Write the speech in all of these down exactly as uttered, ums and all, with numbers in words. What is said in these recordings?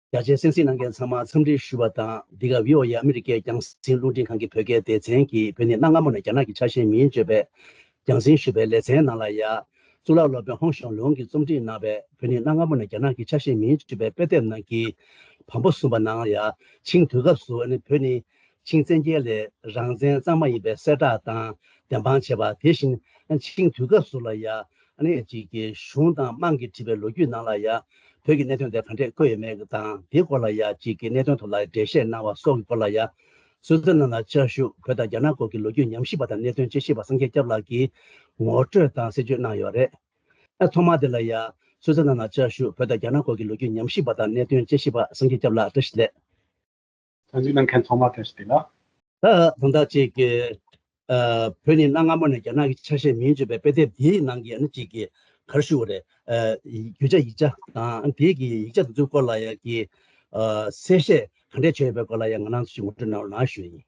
རྒྱ་ཆེའི་གསན་གཟིགས་གནང་མཁན་ཚང་མ་འཚམས་འདྲི་ཞུ་བ་དང་། འདི་ག་བྷི་ཨོ་ཨེ་ཨ་མི་རི་ཀའི་རྒྱང་སྲིང་རླུང་འཕྲིན་ཁང་གི་བོད་སྐད་སྡེ་ཚན་གྱིས་བོད་ནི་གནའ་སྔ་མོ་ནས་རྒྱ་ནག་གི་ཆ་ཤས་མིན་བརྗོད་པའི་རྒྱང་སྲིང་ཞུ་བའི་ལེ་ཚན་ནང་ལ་ཡ། གཙུག་ལག་སློབ་དཔོན་ཧོང་ཞང་ལུང་གིས་རྩོམ་སྒྲིག་གནང་བའི་བོད་ནི་གནའ་སྔ་མོ་ནས་རྒྱ་ནག་གི་ཆ་ཤས་མིན་བརྗོད་པའི་དཔེ་དེབ་ནང་གི་བམ་པོ་གསུམ་པ་ནང་ཡ། ཆིང་དུས་སྐབས་སུ་ཨ་ནི་བོད་ནི་ཆིང་བཙན་རྒྱལ་ལས་རང་བཙན་གཙང་མ་ཡིན་པའི་གསལ་བསྒྲགས་དང་བདེན་དཔང་བྱས་པ། དེ་བཞིན་ཆིང་དུས་སྐབས་སུ་ལ་ཡ། ཨ་ནི་གཅིག་གི་གཞུང་དང་དམངས་ཀྱིས་བྲིས་པའི་ལོ་རྒྱུས་ནང་ལ་ཡ། བོད་ཀྱི་གནད་དོན་དེ་ག་འདྲས་བཀོད་ཡོད་མེད་དང་། དེའི་སྐོར་ལ་ཡ་གཅིག་གི་གནད་དོན་ཐོག་ལ་འགྲེལ་བཤད་གནང་བ་སོགས་ཀྱི་སྐོར་ལ་ཡ། སྲོལ་རྒྱུན་ནང་ལ་བཅའ་བཞུགས་བོད་དང་རྒྱ་ནག་སྐོར་གྱི་ལོ་རྒྱུས་ཉམས་ཞིབ་པ་དང་གནད་དོན་དཔྱད་ཞིབ་པ་སངས་རྒྱས་སྐྱབས་ལགས་ཀྱིས་ངོ་སྤྲོད་དང་གསལ་བརྗོད་གནང་ཡོད་རེད། ཨ་ཐོག་མ་དེ་ལ་ཡ། སྲོལ་རྒྱུན་ནང་ལ་བཅའ་བཞུགས་བོད་དང་རྒྱ་ནག་སྐོར་གྱི་ལོ་རྒྱུས་ཉམས་ཞིབ་པ་དང་གནད་དོན་དཔྱད་ཞིབ་པ་སངས་རྒྱས་སྐྱབས་ལགས་བཀྲ་ཤིས་བདེ་ལེགས། ཐུགས་རྗེ་གནང་མཁན་ཚང་མ་བཀྲ་ཤིས་བདེ་ལེགས། ད་དོན་དག་ཅིག་གི། ཨ། བོད་ནི་གནའ་སྔ་མོ་ནས་རྒྱ་ནག་གི་ཆ་ཤས་མིན་བརྗོད་པའི་དཔེ་དེབ་འདིའི་ནང་གི་ཨ་ནི་ཅིག་གི་ག་རེ་ཞུ་དགོས་རེད། ཨ། རྒྱུ་ཆ་ཡིག་ཆ་དང་དེའི་གི་ཡིག་ཆ་དེ་ཚོའི་སྐོར་ལ་ཡ་གི། ཨ། གསལ་བཤད་ག་འདྲས་བྱས་ཡོད་པའི་སྐོར་ལ་ཡ་ང་རང་ཚོ་ཞིག་ངོ་སྤྲོད་གནང་རོགས་གནང་ཞུ་ཡིན།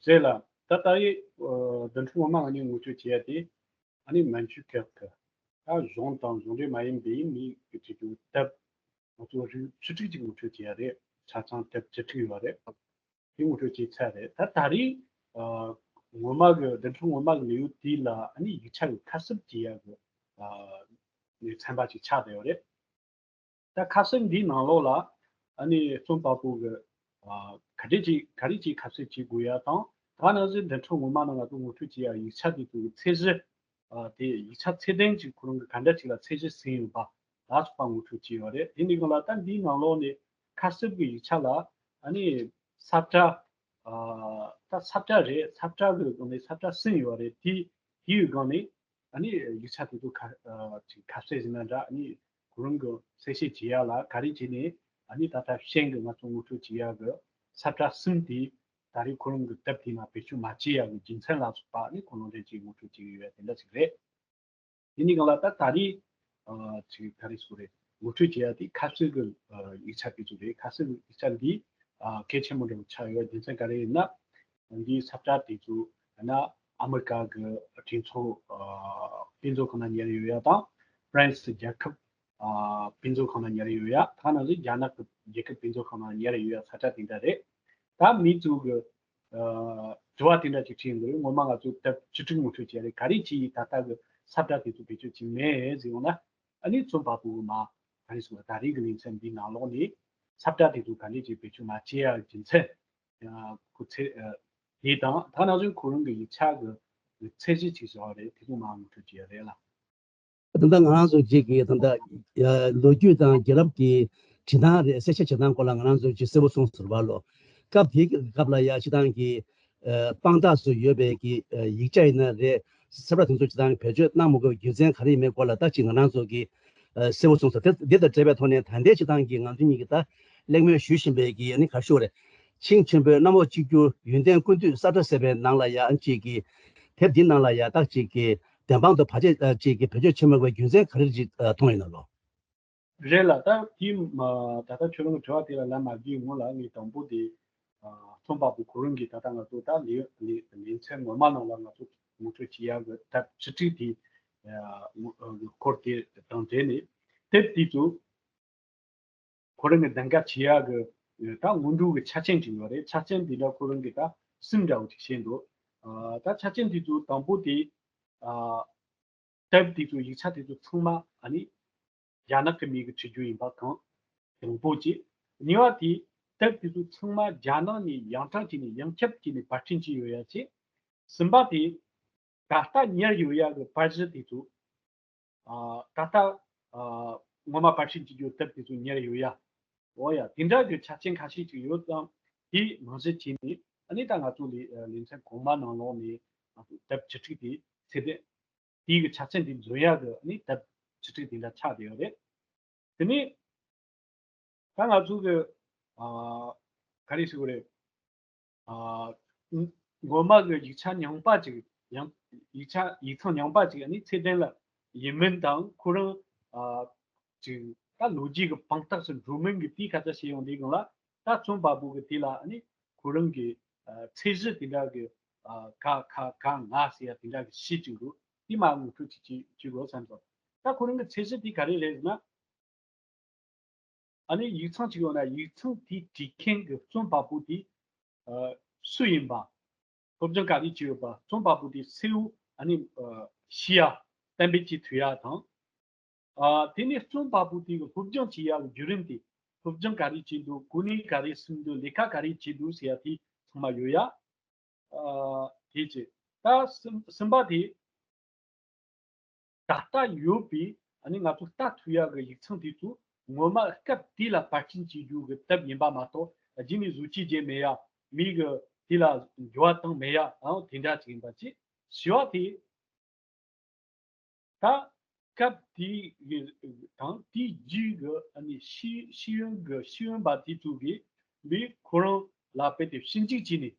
རེད་ལ། ད་ལྟ་ཡི་བདུན་ཕྲག་སྔོན་མ་ང་གཉིས་ངོ་སྤྲོད་བྱས་ཏེ། ཨ་ནི་མན་ཇུ་ཀིར་གི་ད་གཞུང་དང་གཞུང་འབྲེལ་མ་ཡིན་པའི་མི་གི་ཁྲིད་དུ་དེབ་ང་ཚོ་རིགས་བཅུ་དྲུག་ཅིག་ངོ་སྤྲོད་བྱས་རེད། ཆ་ཚང་དེབ་བཅུ་དྲུག་ཡོད་རེད། དེ་ངོ་སྤྲོད་བྱས་ཚར་རེད། ད་ད་རེས་ཨ་སྔོན་མ་གི་བདུན་ཕྲག་སྔོན་མ་གི་ལེའུ་དེ་ལ་ཨ་ནི་ཡིག་ཆ་གི་ཁ་གསབ་བྱེད་ཡག་གི་ཨ་ནི་ཚན་པ་ཅིག་ཆགས་བསྡད་ཡོད་རེད། ད་ཁ་གསབ་འདིའི་ནང་ལོགས་ལ་ཨ་ནི་རྩོམ་པ་པོ་གི་ཨ་ག་འདྲས་ཅིག་ག་རེ་ཅིག་ཁ་གསབ་བྱེད་དགོས་ཡ་དང་། ད་ནང་བཞིན་བདུན་ཕྲག་སྔོན་མ་ནང་ང་ཚོ་ངོ་སྤྲོད་བྱེད་ཡ་ཡིག་ཆ་དེ་ཚོའི་ཚད་གཞི། ཨ་དེ་ཡིག་ཆ་ཚད་ལྡན་ཅིག་ཁོ་རང་གི་ག་འདྲ་ཅིག་ལ་ཚད་གཞི་ཟིན་ཡོད་པ་ལ་སོགས་པ་ངོ་སྤྲོད་བྱས་ཡོད་རེད། དེ་འདི་གང་ལ་ད་འདིའི་ནང་ལོགས་ནས་ཁ་གསབ་ཀྱི་ཡིག་ཆ་ལ་ཨ་ནི་ས་བཀྲ། ཨ་ད་ས་བཀྲ་རེད། ས་བཀྲ་གི་སྒང་ནས་ས་བཀྲ་ཟིན་ཡོད་རེད། དེ་དེའི་སྒང་ནས་ཨ་ནི་ཡིག་ཆ་དེ་ཚོ་ཁ་ཨ་ཅིག་ཁ་གསལ་ཟིན་ན་འདྲ། ཨ་ནི་ཁོ་རང་གི་གསལ་བཤད་བྱེད་ཡ་ལ་ག་རེ་བྱས་ནས་ཨ་ནི་ད་ལྟ་ཤེས་གི་ང་ཚོ་ངོ་སྤྲོད་བྱེད་ཡ་གི་ས་བཀྲ་གསུམ་དེ་ད་རེས་ཁོ་རང་གི་དེབ་དེ་ནང་བེད་སྤྱོད་མ་བྱེད་ཡ་གི་རྒྱུ་མཚན་ལ་སོགས་པ་ཨ་ནི་ཁོ་རང་རེད་ཅིག་ངོ་སྤྲོད་བྱེད་ཀྱི་ཡོད་དེ་འདྲ་ཞིག་རེད། དེ་ནི་གང་ལ་ད་ད་རེས་ཨ་ཅིག་ག་རེ་ཟེར་རེད། ངོ་སྤྲོད་བྱེད་ཡ་དེ་ཁ་གསལ་གི་ཨ་ཡིག་ཆ་དེ་ཚོ་རེད། ཁ་གསལ་གི་ཡིག་ཆ་འདི་ཨ་གལ་ཆེན་པོ་འདྲ་བོ་ཆགས་ཡོད། རྒྱུ་མཚན་ག་རེ་ཡིན་ན། འདིའི་ས་བཀྲ་དེ་ཚོ་ཡང་ན་ཨ་མི་རི་ཀ་གི་གྲོས་ཚོགས་ཨ་དཔེ་མཛོད་ཁང་ན་ཉར་ཡོད་ཡ་དང་། ཧྥ་རན་སི་རྒྱལ་ཁབ་ཨ་དཔེ་མཛོད་ཁང་ན་ཉར་ཡོད་ཡ། ཐ་ན་ནི་རྒྱ་ནག་གི་རྒྱལ་ཁབ་དཔེ་མཛོད་ཁང་ན་ཉར་ཡོད་ཡ་ས་བཀྲ་དེ་འདྲ་རེད། ད་མི་ཚོ་གི་ཨ་དྲི་བ་དེ་འདྲ་ཅིག་དྲིས་ཡོང་གི་རེད། སྔོན་མ་ང་ཚོས་དེབ་བཅུ་དྲུག་ངོ་སྤྲོད་བྱས་རེད། ག་རེ་བྱས་ད་ལྟ་གི་ས་བཀྲ་དེ་ཚོ་བེད་སྤྱོད་བྱས་མེད་ཟེར་ཡོང་ན། ཨ་ནི་རྩོམ་པ་པོ་མ་ག་རེ་ཟེར་བ། ད་རེས་ཀྱི་ལེ་ཚན་འདིའི་ནང་ལོགས་ནས་ས་བཀྲ་དེ་ཚོ་ག་འདྲས་ཀྱིས་བེད་སྤྱོད་མ་བྱེད་ཡ་རྒྱུ་མཚན་ཁོ་ཚེ་དེ་དང་། ད་ནང་བཞིན་ཁོ་རང་གི་ཡིག་ཆ་གི་ཚད་གཞི་ཅིག་བཟོ་བ་རེད། དེ་ཚོ་མ་ངོ་སྤྲོད་བྱེད་ཡ་རེད་ལ། ད་ལྟ་ང་རང་ཚོ་གཅིག་གིས་ད་ལྟ་ལོ་རྒྱུས་དང་རྒྱལ་རབས་ཀྱི་བྲིས་སྟངས་རེད། གསལ་བཤད་བྱེད་སྟངས་སྐོར་ལ་ང་རང་ཚོ་གཅིག་གསལ་པོ་གསུངས་ཟེར་བ་ལོ། སྐབས་དེའི་སྐབས་ལ་ཡ་སྤྱི་བཏང་གི་ཨ་དཔང་རྟགས་སུ་ཡོད་པའི་གི་ཨ་ཡིག་ཆ་ཡིན་ན་རེད། ས་བཀྲ་དེ་ཚོ་སྤྱི་བཏང་བེད་སྤྱོད་གནང་མ་དགོས་པའི་རྒྱུ་མཚན་ག་རེ་ཡིན་མིན་སྐོར་ལ་ད་ཅིག་ང་རང་ཚོ་གི་ཨ་གསལ་པོ་གསུངས་སོང་། དེ་དེ་དང་འབྲེལ་བའི་ཐོག་ནས་ད་ལྟའི་སྤྱི་བཏང་གི་ང་ཚོ་གཉིས་ཀྱིས་ད་གླེང་མོལ་ཞུ་བཞིན་པའི་གི་ཨ་ནི་ག་རེ་ཞུ་དགོས་རེད། ཆིང་ཆེན་པོའི་གནམ་འོག་གཅིག་གྱུར་ཡོན་ཏན་ཀུན་བཏུས་ས་བཀྲ་ཟེར་བའི་ནང་ལ་ཡ་ཨ་ཅིག་གི་དེབ་འདི་ནང་ལ་ཡ་ད་ཅིག་གི་བདེན་དཔང་དུ་བར་ཆད་ཨ་ཅིག་གི་བེད་སྤྱོད་བྱེད་མ་དགོས་པའི་རྒྱུ་མཚན་ག་རེ་ཅིག་ཨ་མཐོང་ཡོད་ན་ལོ། རེད་ལ། ད་དེ་མ་ད་ལྟ་ཁྱོད་རང་གི་དྲི་བ་དེ་ལ་ལན་མ་བརྒྱབ་སྔོན་ལ་ངས་དང་པོ་དེ་ཨ་རྩོམ་པ་པོ་ཁོ་རང་གིས་ད་ལྟ་ང་ཚོ་ད་ལེ་ལེ་ལེ་ཚན་སྔོན་མ་ནང་ལ་ང་ཚོ་ངོ་སྤྲོད་བྱེད་ཡག་གི་དེབ་བཅུ་དྲུག་དེ་ཨ་ངོ་ཨ་སྐོར་དེ་དང་འབྲེལ་ནས་དེབ་དེ་ཚོ་ཁོ་རང་གི་གདམ་ག་བྱེད་ཡག་གི་ད་སྔོན་འགྲོ་གི་ཆ་རྐྱེན་ཅིག་ཡོད་རེད། ཆ་རྐྱེན་དེ་འདྲ་ཁོ་རང་གིས་ད་གསུམ་འདྲ་བོ་ཅིག་བཤད་འདུག་ཨ་ད་ཆ་རྐྱེན་དེ་ཚོ་དང་པོ་དེ་ཨ་དེབ་དེ་ཚོ་ཡིག་ཆ་དེ་ཚོ་ཚང་མ་ཨ་ནི་རྒྱ་ནག་གི་མི་གིས་བྲིས་རྒྱུ་ཡིན་པ་གང་དང་པོ་གཅིག་གཉིས་པ་དེ་དེབ་དེ་ཚོ་ཚང་མ་རྒྱ་ནག་ནས་ཡང་ཀྲང་བྱས་ནས་ཡང་ཁྱབ་བྱས་ནས་པར་སྐྲུན་བྱས་ཡོད་ཡ་གཅིག་གསུམ་པ་དེ་ད་ལྟ་ཉར་ཡོད་ཡ་གི་པར་གཞི་དེ་ཚོ་ཨ་ད་ལྟ་ཨ་ངོ་མ་པར་སྐྲུན་བྱེད་རྒྱུ་དེབ་དེ་ཚོ་ཉར་ཡོད་ཡ། འོ་ཡ། དེ་འདྲ་གི་ཆ་རྐྱེན་ཁ་ཤས་ཅིག་ཡོད་ཙང་དེ་རྨང་གཞི་བྱས་ནས་ཨ་ནི་ད་ང་ཚོ་ལེ་ལེ་ཚན་གོང་མ་ནང་ལོགས་ནས་ང་ཚོ་དེབ་བཅུ་དྲུག་དེ་ཚད་ལྡན། དེའི་གི་ཆ་རྐྱེན་དེ་འཛོལ་ཡག་གི་ཨ་ནི་དེབ་བཅུ་དྲུག་དེ་འདྲ་ཆགས་བསྡད་ཡོད་རེད། དེ་ནས་ད་ང་ཚོ་གི་ཨ་ག་རེ་ཟེར་དགོས་རེད། ཨ་སྔོན་མ་གི་ཡིག་ཆ་རྙིང་པ་ཅིག་ཡང་ཡིག་ཆ་ཡིག་ཚང་རྙིང་པ་ཅིག་ཨ་ནི་ཚད་ལྡན་ལ་ཡིན་མིན་དང་ཁོ་རང་ཨ་ཅིག་ད་ལོ་རྒྱུས་ཀྱི་དཔང་རྟགས་སུ་འགྲོ་མིན་གྱི་དེའི་སྐད་ཆ་བཤད་ཡོང་དུས་སྒང་ལ། ད་རྩོམ་པ་པོ་གི་དེ་ལ་ཨ་ནི་ཁོ་རང་གི་ཨ་ཚད་གཞི་དེ་འདྲ་གི་ཨ་ག་ཁ་ག་ང་ཟེར་ཡ་དེ་འདྲ་གི་གཞི་གཅིག་འདུག་དེ་མ་ངོ་སྤྲོད་ཅིག་བྱེད་དགོས་བསམ་སོང་། ད་ཁོ་རང་གི་ཚད་གཞི་དེ་ག་རེ་རེད་ཟེར་ན། ཨ་ནི་ཡིག་ཚང་ཅིག་ཡོད་ན་ཡིག་ཚང་དེའི་བྲིས་མཁན་གྱི་རྩོམ་པ་པོ་དེ་ཨ་སུ་ཡིན་པ། སློབ་སྦྱོང་ག་རེ་བྱས་ཡོད་པ། རྩོམ་པ་པོ་དེ་གསལ་བོ་ཨ་ནི་ཨ་ཤེས་ཡ་གཏན་འབེབས་བྱེད་ཐུབ་ཡ་དང་། ཨ་དེ་ནས་རྩོམ་པ་པོ་དེ་གི་སློབ་སྦྱོང་བྱེད་ཡ་གི་བརྒྱུད་རིམ་དེ། སློབ་སྦྱོང་ག་རེ་བྱས་འདུག་གོ་གནས་ག་རེ་ཟིན་འདུག་ལས་ཀ་ག་རེ་བྱས་འདུག་ཟེར་ཡ་དེ་ཚང་མ་ཡོད་ཡ། ཨ་དེ་བྱས། ད་གསུམ་གསུམ་པ་དེ། ད་ལྟ་ཡོད་པའི་ཨ་ནི་ང་ཚོ་ལྟ་ཐུབ་ཡ་གི་ཡིག་ཚང་དེ་ཚོ་ངོ་མ་སྐབས་དེ་ལ་པར་སྐྲུན་བྱེད་རྒྱུ་གི་དེབ་ཡིན་པ་མ་གཏོགས། རྗེས་ནས་བཟོ་བཅོས་བྱས་མེད་ཡ། མི་གི་དེ་ལ་འགྱུར་བ་བཏང་མེད་ཡ་ཨང་དེ་འདྲ་ཅིག་ཡིན་པ་བྱས། བཞི་བ་དེ། ད་སྐབས་དེའི་གི་དང་དེའི་རྗེས་ཀྱི་ཨ་ནི་ཤེས་ཤེས་ཡོན་གྱི་ཤེས་ཡོན་པ་དེ་ཚོ་གིས་མི་ཁོ་རང་ལ་དཔེ་དེ་ཞིབ་འཇུག་བྱས་ནས།